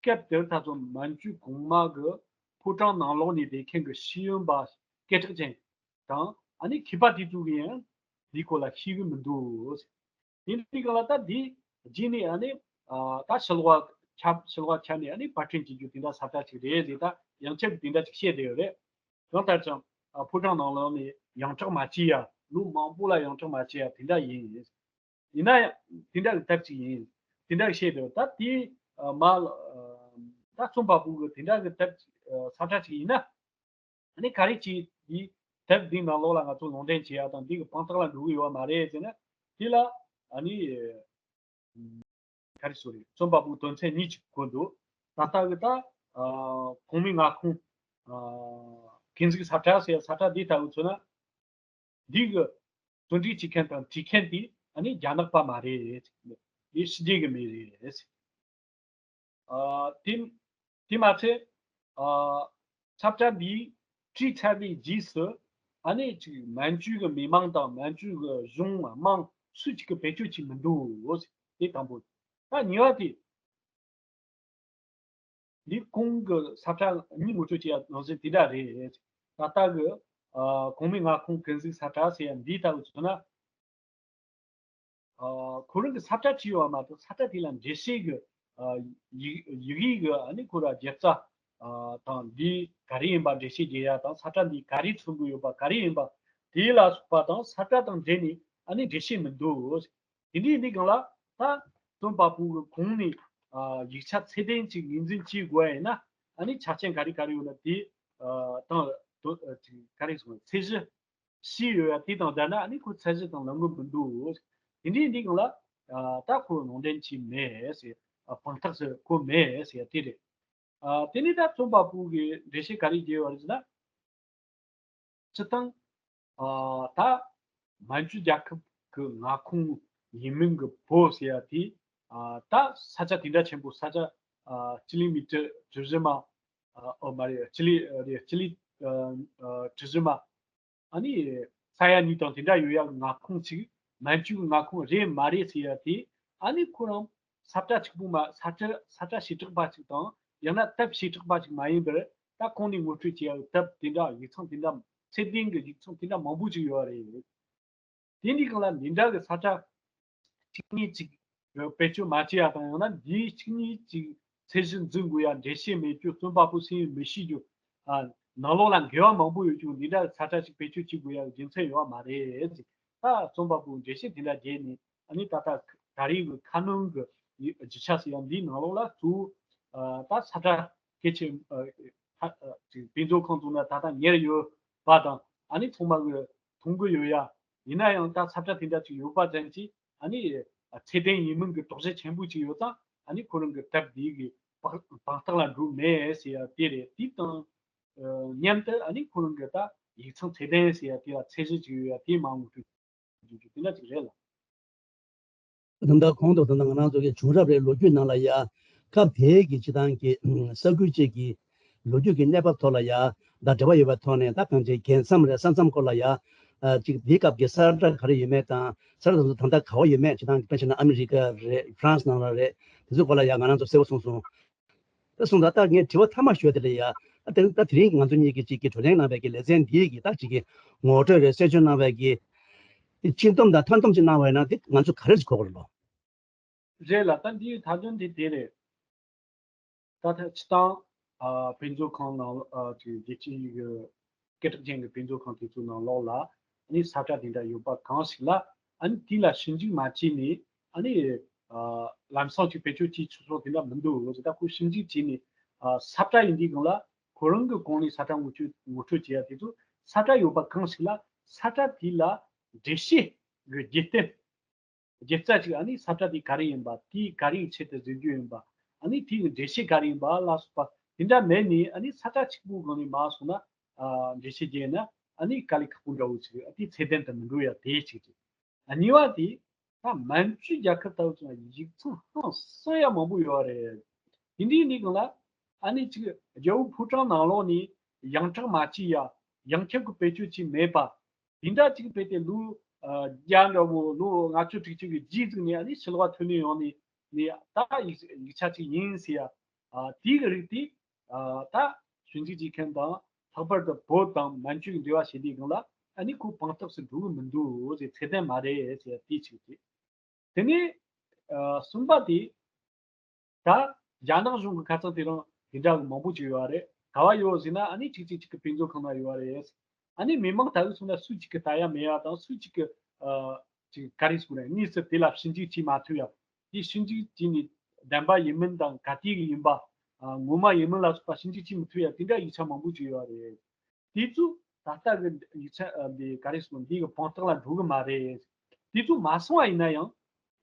སྐབས་དེར་ད་ཚོ་མན་ཇུ་གོང་མ་གི་ཕོ་བྲང་ནང་ལོགས་ནས་བསྡད་མཁན་གི་ཤེས་ཡོན་པ་སྐད་གྲགས་ཅན་དང་ཨ་ནི་མཁས་པ་དེ་ཚོ་གི་ཡང་འདིའི་སྐོར་ལ་ཤེས་གི་མི་འདུག་ཡིན་དུས་སྒང་ལ་ད་འདི་རྗེས་ནས་ཨ་ནི་ཨ་ད་ཕྱི་ལོགས་ཁྱབ་ཕྱི་ལོགས་ཁྱབ་ནས་ཨ་ནི་པར་སྐྲུན་བྱེད་རྒྱུ་དེ་འདྲ་ས་ཁྲ་ཅིག་རེད་ཟེར། ད་ཡང་བསྐྱར་དེ་འདྲ་ཅིག་བཤད་བསྡད་ཡོད་རེད། གང་ལྟར་ཀྱང་ཨ་ཕོ་བྲང་ནང་ལོགས་ནས་ཡོངས་གྲགས་མ་བྱས་ཡ་ལོ་མང་པོ་ལ་ཡོངས་གྲགས་མ་བྱས་ཡ་དེ་འདྲ་ཡིན། ཡིན་ན་ཡང་དེ་འདྲ་གི་དེབ་ཅིག་ཡིན། དེ་འདྲ་གི་བཤད་འདུག་ད་དེ་ཨ་མ་ཨ་ད་རྩོམ་པ་པོ་གི་དེ་འདྲ་གི་དེབ་ཨ་ས་ཁྲ་ཅིག་ཡིན་ན། ཨ་ནི་ག་རེ་ཅིག་འདི་དེབ་འདི་ནང་ལོགས་ལ་ང་ཚོ་ལུང་འདྲེན་བྱེད་ཡ་དང་འདི་གི་དཔང་རྟགས་ལ་འགྲོ་གི་ཡོད་པ་མ་རེད་ཟེར་ན། དེ་ལ་ཨ་ནི་ག་རེ་ཟེར་རེད། རྩོམ་པ་པོ་དོན་ཚན་གཉིས་ཅིག་བཀོད་འདུག་ད་ལྟ་གི་ད་ཨ་གོང་མའི་མངའ་ཁོངས་ཨ་ཀུན་གཟིགས་ས་ཁྲ་ཟེར་ས་ཁྲ་འདི་ལྟ་བུ་མཚོན་ན། འདི་གི་བཟོ་སྒྲིག་བྱེད་མཁན་དང་བྲིས་མཁན་དེ་ཨ་ནི་རྒྱ་ནག་པ་མ་རེད། འདི་ཕྱི་རྒྱལ་གི་མི་རེད། ཨ་དེ་དེ་མ་ཚད་ཨ་ཁྱབ་བསྒྲགས་འདི་བྲིས་ཚར་བའི་རྗེས་སུ་ཨ་ནི་ཅིག་མན་ཇུའི་གི་མི་མང་དང་མན་ཇུའི་གི་གཞུང་དམངས་སུ་གཅིག་གི་བེད་སྤྱོད་བྱེད་མི་འདུག་དེ་དང་པོ། ད་གཉིས་པ་དེ། འདི་གོང་གི་ས་ཁྲ་གཉིས་ངོ་སྤྲོད་བྱས་ཡ་ནང་བཞིན་དེ་འདྲ་རེད། ད་ལྟ་གི་ཨ་གོང་མའི་མངའ་ཁོངས་ཀུན་གཟིགས་ས་ཁྲ་ཟེར་ཡ་འདིའི་ལྟ་བུ་བྱུང་ན། ཨ་ཁོ་རང་གི་ས་ཁྲ་བྲིས་ཡོད་པ་མ་གཏོགས་ས་ཁྲ་དེ་ལ་འགྲེལ་བཤད་ཀྱི་ཨ་ཡིག་ཡིག་ཡིག་གི་ཨ་ནི་ཁོ་ར་རྒྱལ་རྩ་ཨ་དང་འདི་ག་རེ་ཡིན་པ་འགྲེལ་བཤད་རྒྱག་ཡ་དང་ས་ཁྲ་འདི་ག་རེ་མཚོན་གྱི་ཡོད་པ་ག་རེ་ཡིན་པ་དེ་ལ་སོགས་པ་དང་ས་ཁྲ་དང་འབྲེལ་ནས་ཨ་ནི་འགྲེལ་བཤད་མི་འདུག་དེ་འདྲའི་འདི་སྒང་ལ་ད་རྩོམ་པ་པོ་གི་གོང་ནས་ཨ་ཡིག་ཆ་ཚད་ལྡན་ཅིག་ངོས་འཛིན་བྱེད་དགོས་ཡ་ཡིན་ན་ཨ་ནི་ཆ་རྐྱེན་ག་རེ་ག་རེ་ཡོད་ན་དེ་ ཨ་དང་དོ་ཨ་ཅིག་ག་རེ་ཟེར་ཚད་གཞི་བཞི་ཡོད་ཡ་དེ་དང་སྦྱར་ན་ཨ་ནི་ཁོ་ཚད་གཞི་དང་ལམ་ལུགས་མི་འདུག་དེ་འདྲའི་འདི་གང་ལ་ཨ་ད་ཁོ་ནང་འདྲེན་བྱས་མེད་ཟེར། ཨ་དཔང་རྟགས་ཟེར་ཁོ་མེད་ཟེར་ཡ་དེ་རེད། ཨ་དེ་ནས་ད་རྩོམ་པ་པོ་གིས་འགྲེལ་བཤད་ག་རེ་བརྒྱབ་ཡོད་རེད་ཟེར་ན། སྤྱིར་བཏང་། ཨ་ད་མན་ཇུ་རྒྱལ་ཁབ་ཀྱི་མངའ་ཁོངས་ཡིན་མིན་གྱི་བོད་ཟེར་ཡ་དེ། ཨ་ད་ས་ཆ་དེ་འདྲ་ཆེན་པོ་ས་ཆ་ཨ་སྤྱི་ལེ་མི་ཊར་བཅུ་བཞི་མ། ཨ་ཨོ་མ་རེད། སྤྱི་ལེ་ཨ་རེད། སྤྱི་ལེ་ཨ་ཨ་བཅུ་བཞི་མ། ཨ་ནི་ས་ཡ་གཉིས་དང་དེ་འདྲ་ཡོད་ཡ་གི་མངའ་ཁོངས་ཅིག་མན་ཇུ་གི་མངའ་ཁོངས་རེད་མ་རེད་ཟེར་ཡ་དེ། ཨ་ནི་ཁོ་རང་ས་བཀྲ་གཅིག་པུ་མ་ས་བཀྲ་ས་བཀྲ་བྱེ་བྲག་པ་ཅིག་དང་ཡང་ན་དེབ་བྱེ་བྲག་པ་ཅིག་མ་ཡིན་པར། ད་གོང་ནས་ངོ་སྤྲོད་བྱས་ཡ་གི་དེབ་དེ་འདྲ། ཡིག་ཚང་དེ་འདྲ། ཚད་ལྡན་གྱི་ཡིག་ཚང་དེ་འདྲ་མང་པོ་ཅིག་ཡོད་རེད། དེ་འདི་གང་ལ་འདི་འདྲ་གི་ས་བཀྲ་གཅིག་གཉིས་ཅིག་བེད་སྤྱོད་མ་བྱས་ཡ་དང་། ཡང་ན་འདིའི་གཅིག་གཉིས་ཅིག་ཚད་གཞི་འཛིན་དགོས་ཡ་འགྲེལ་བཤད་མེད་རྒྱུ། རྩོམ་པ་པོ་སེམས་ཡོད་མི་ཤེས་རྒྱུ། ཨ་ནང་ལོགས་ལ་འགལ་བ་མང་པོ་ཡོད་རྒྱུ་འདི་འདྲ་གི་ས་བཀྲ་ཅིག་བེད་སྤྱོད་བྱེད་དགོས་ཡ་རྒྱུ་མཚན་ཡོད་བ་མ་རེད་ཟེར། ད་རྩོམ་པ་པོས་འགྲེལ་བཤད་དེ་འདྲ་བརྒྱབ་ནས། ཨ་ནི་ད་ལྟ་ད་རེས་ཀྱི་ཁ་སྣོན་གྱི་རྒྱུ་ཆ་ཟེར་ཡ་འདིའི་ནང་ལོགས་ལ་གཙོ་བོ་ཨ་ད་ས་བཀྲ་གལ་ཆེ་ཨ་ཨ་ཅིག་དཔེ་མཛོད་ཁང་བཙུགས་ན་ད་ལྟ་ཉར་ཡོད་པ་དང་། ཨ་ནི་ཚང་མ་གི་མཐོང་གི་ཡོད་ཡ། ཡིན་ན་ཡང་ད་ས་བཀྲ་དེ་འདྲ་ཅིག་ཡོད་པ་ཙམ་གྱིས་ཨ་ནི་ཚད་ལྡན་ཡིན་མིན་གྱི་དོགས་གཞི་ཆེན་པོ་ཅིག་ཡོད་ཙང་། ཨ་ནི་ཁོ་རང་གི་དེབ་འདི་གི་དཔང་དཔང་རྟགས་ལ་འགྲོ་མེད་ཟེར་ཡ་དེ་རེད། དེ་དང་ཨ་མཉམ་དུ་ཨ་ནི་ཁོ་རང་གི་ད་ཡིག་ཚང་ཚད་ལྡན་ཟེར་ཡ་དེ་ལ་ཚད་གཞི་ཅིག་ཡོད་ཡ་དེ་མར་ངོ་སྤྲོད་བྱེད་རྒྱུ་དེ་འདྲ་ཅིག་རེད་ལ། ད་ལྟ་གོང་དུ་ད་ལྟ་ང་རང་ཚོ་གི་བྱུང་རབས་རེད། ལོ་རྒྱུས་ནང་ལ་ཡ། སྐབས་དེའི་གི་སྤྱི་བཏང་གི་ས་ཁུལ་གཅིག་གི་ལོ་རྒྱུས་ཀྱི་གནས་བབ་ཐོག་ལ་ཡ། ད་འབྲེལ་བ་ཡོད་པའི་ཐོག་ནས་ད་གང་ཅིའི་རྒྱལ་མཚམས་རེད། ས་མཚམས་སྐོར་ལ་ཡ། ཨ་གཅིག་དེའི་སྐབས་ཀྱི་ས་བཀྲ་ག་རེ་ཡོད་མེད་དང་། ས་བཀྲ་དེ་ཚོ་ད་ལྟ་ག་བ་ཡོད་མེད། སྤྱི་བཏང་གི་དཔེར་བྱས་ན་ཨ་མི་རི་ཀ་རེད། ཧྥ་རན་སི་ནང་ལ་རེད། དེ་ཚོའི་སྐོར་ལ་ཡ་ང་རང་ཚོ་གསལ་པོ་གསུངས་སོང་། ད་སོང་ཙང་ད་ངས་དྲི་བ་མཐའ་མ་ཞུ་ཡ་དེ་ལ་ཡ། ད་དེ་ད་དེ་རིང་ང་ཚོ་གཉིས་ཀྱིས་གཅིག་གི་བགྲོ་གླེང་གནང་བའི་གི་ལེ་ཚན་འདིའི་གི་ད་གཅིག་གི་ངོ་སྤྲོད་རེད། གསལ་བརྗོད་གནང་བའི་གི་དེ་སྤྱི་སྡོམ་དང་མཐའ་སྡོམ་ཅིག་གནང་བ་ཡིན་ན་དེ་ང་ཚོ་ག་རེ་ཞིག་གོ་དགོས་རེད་ལོ། རེད་ལ། ད་འདིའི་མཐའ་སྡོམ་དེ་དེ་རེད། ད་ལྟ་སྤྱི་བཏང་ཨ་དཔེ་མཛོད་ཁང་ནང་ཨ་ཅིག་རྒྱལ་སྤྱིའི་གི་སྐད་གྲགས་ཅན་གྱི་དཔེ་མཛོད་ཁང་དེ་ཚོའི་ནང་ལོགས་ལ་ཨ་ནི་ས་བཀྲ་དེ་འདྲ་ཡོད་པ་གང་ཞིག་ལ། ཨ་ནི་དེ་ལ་ཞིབ་འཇུག་མ་བྱས་ནས་ཨ་ནི་ཨ་ལམ་སང་ཅིག་བེད་སྤྱོད་བྱེད་ཆོག་ཆོག་དེ་འདྲ་མི་འདུག་ཟེར། ད་ཁོས་ཞིབ་འཇུག་བྱས་ནས་ཨ་ས་བཀྲ་ཡིན་དུས་སྒང་ལ་ཁོ་རང་གི་གོང་ནས་ས་བཀྲ་ངོ་སྤྲོད་ངོ་སྤྲོད་བྱེད་ཡ་དེ་ཚོ། ས་བཀྲ་ཡོད་པ་གང་ཞིག་ལ་ས་བཀྲ་དེ་ལ་འགྲེལ་བཤད་གི་རྒྱུ་རྐྱེན། དགེ་རྩ་ཅིག་ཨ་ནི་ས་བཀྲ་དེ་ག་རེ་ཡིན་པ། དེ་ག་རེའི་ཆེད་དུ་བཟོས་རྒྱུ་ཡིན་པ། ཨ་ནི་དེའི་འགྲེལ་བཤད་ག་རེ་ཡིན་པ་ལ་སོགས་པ་དེ་འདྲ་མེད་ནས། ཨ་ནི་ས་བཀྲ་གཅིག་པུའི་སྒང་ནས་མར་སོང་ན་ཨ་འགྲེལ་བཤད་བརྒྱབ་ན་ཨ་ནི་དཀའ་ལས་ཁག་པོ་འདྲ་བོ་ཅིག་ཨ་དེ་ཚད་ལྡན་དུ་མི་འགྲོ་ཡ་དེ་གཅིག་རེད། ཨ་གཉིས་པ་དེ་ད་མན་ཇུ་རྒྱལ་ཁབ་ལྟ་བུ་ཚོ་ན་ཡིག་ཚང་ཧང་སང་ཡ་མང་པོ་ཡོད་རེད། དེ་འདྲའི་ནི་སྒང་ལ་ཨ་ནི་ཅིག་རྒྱལ་པོ་ཕོ་བྲང་ནང་ལོགས་ནས་ཡང་གྲགས་མ་བྱས་ཡ། ཡང་ཁྱབ་ཀྱི་བེད་སྤྱོད་བྱས་མེད་པ། དེ་འདྲ་ཅིག་རྦད་དེ་ལོ་ཨ་བརྒྱ་འདྲ་བོ། ལོ་ལྔ་བཅུ་དྲུག་ཅུ་གི་རྗེས་ཟིག་ནས་ཨ་ནི་ཕྱི་ལོགས་ཐོན་ནས་ཡོང་ནས་ནས་ད་ཡིག་ཡིག་ཆ་ཅིག་ཡིན་ཟེར་ཡ། ཨ་དེའི་གི་རིགས་དེ་ཨ་ད་ཞིབ་འཇུག་བྱེད་མཁན་དང་། ལྷག་པར་དུ་བོད་དང་མན་ཇུའི་འབྲེལ་བ་བྱེད་དུས་སྒང་ལ་ཨ་ནི་ཁོ་དཔང་རྟགས་སུ་འགྲོ་གི་མི་འདུག་ཟེར། ཚད་ལྡན་མ་རེད་ཟེར་ཡ་དེ་གཅིག་རེད། དེ་ནས་ཨ་གསུམ་པ་དེ། ད་རྒྱ་ནག་གཞུང་གི་ཁ་སང་དེ་རིང་དེ་འདྲ་གི་མང་པོ་ཅིག་ཡོད་རེད། ག་བ་ཡོད་ཟེར་ན་ཨ་ནི་གཅིག་གཅིག་གཅིག་གི་དཔེ་མཛོད་ཁང་ནང་ཡོད་རེད། ཨ་ནི་མི་མང་ད་གི་སོང་ན་སུ་གཅིག་གི་ལྟ་ཡ་མེད་ཡ་དང་། སུ་གཅིག་གི་ཨ་ཅིག་ག་རེ་ཟེར་དགོས་རེད། དངོས་སུ་དེ་ལ་ཞིབ་འཇུག་བྱེད་མ་ཐུབ་ཡ། དེ་ཞིབ་འཇུག་བྱས་ནས་བདེན་པ་ཡིན་མིན་དང་། ག་དུས་ཀྱི་ཡིན་པ། ཨ་ངོ་མ་ཡིན་མིན་ལ་སོགས་པ་ཞིབ་འཇུག་བྱེད་མི་ཐུབ་ཡ་དེ་འདྲ་ཡིག་ཆ་མང་པོ་ཅིག་ཡོད་རེད། དེ་ཚོ་ད་ལྟ་གི་ཡིག་ཆ་ཨ་འདི་ག་རེ་ཟེར་དགོས། འདི་གི་དཔང་རྟགས་ལ་འགྲོ་གི་མ་རེད། དེ་ཚོ་མ་སོང་བ་ཡིན་ན་ཡང་།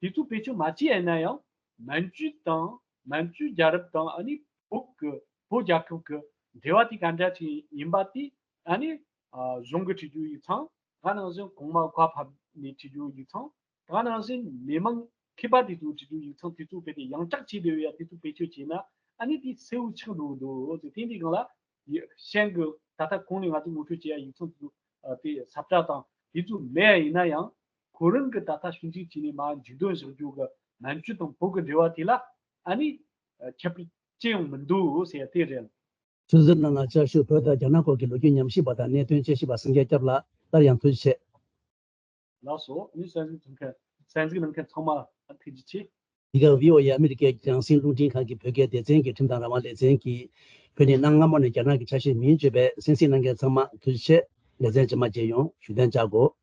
དེ་ཚོ་བེད་སྤྱོད་མ་བྱས་པ་ཡིན་ན་ཡང་། མན་ཇུ་དང་མན་ཇུ་རྒྱལ་རབས་དང་ཨ་ནི་བོད་ཀྱི་བོད་རྒྱལ་ཁབ་ཀྱི་འབྲེལ་བ་དེ་ག་འདྲ་ཅིག་ཡིན་པ་དེ་ཨ་ནི་ཨ་གཞུང་གི་བྲིས་རྒྱུ་ཡིག་ཚང་། དེ་ག་ནང་བཞིན་གོང་མ་བཀའ་ཕབ་ནས་བྲིས་རྒྱུ་ཡིག་ཚང་། དེ་ག་ནང་བཞིན་མི་མང་མཁས་པ་དེ་ཚོས་བྲིས་རྒྱུ་ཡིག་ཚང་། དེ་ཚོ་རྦད་དེ་ཡང་གྲགས་ཆེ་བསྡད་ཡོད་ཡ། དེ་ཚོ་བེད་སྤྱོད་བྱས་ན་ཨ་ནི་དེ་གསལ་བོ་ཆགས་འགྲོ་གི་འདུག་ཟེར། དེ་འདྲའི་སྒང་ལ་ཡ་གཞན་གྱི་ད་ལྟ་གོང་ནས་ང་ཚོས་ངོ་སྤྲོད་བྱས་ཡ་ཡིག་ཚང་དེ་ཚོ་ཨ་དེ་ས་བཀྲ་དང་དེ་ཚོ་མེད་ཡ་ཡིན་ན་ཡང་། ཁོ་རང་གིས་ད་ལྟ་ཞིབ་འཇུག་བྱས་ནས་མར་མཇུག་སྡོམ་བཞག་རྒྱུ་གི་མན་ཇུ་དང་བོད་ཀྱི་འབྲེལ་བ་དེ་ལ་ཨ་ནི་ཨ་ཁྱད་པར་ཅི་ཡང་མི་འདུག་ཟེར་ཡ་དེ་རེད། ཚོད་འཛིན་གནང་ལ་བཅར་ཞུ། བོད་དང་རྒྱ་ནག་སྐོར་གྱི་ལོ་རྒྱུས་ཉམས་ཞིབ་པ་དང་གནད་དོན་དཔྱད་ཞིབ་པ་སངས་རྒྱས་སྐྱབས་ལགས། སླར་ཡང་ཐུགས་རྗེ་ཆེ། ལགས་སོ། ཨ་ནི་གསན་གཟིགས་གནང་མཁན་གསན་གཟིགས་གནང་མཁན་ཚང་མ་ལ་ཐུགས་རྗེ་ཆེ། འདི་ག་བྷི་ཨོ་ཨེ་ཨ་མི་རི་ཀའི་རྒྱང་སྲིང་རླུང་འཕྲིན་ཁང་གི་བོད་སྐད་སྡེ་ཚན་གྱི་ཁྲིམས་དང་རང་དབང་ལེ་ཚན་གྱིས་བོད་ནས་གནའ་སྔ་མོ་ནས་རྒྱ་ནག་གི་ཆ་ཤས་མིན་བརྗོད་པའི་གསན་གཟིགས་གནང་མཁན་ཚང་མ་ཐུགས་རྗེ་ཆེ། ལེ་ཚན་རྗེས་མ་མཇལ་ཡོང་། བཞུགས་གདན་འཇགས་དགོས།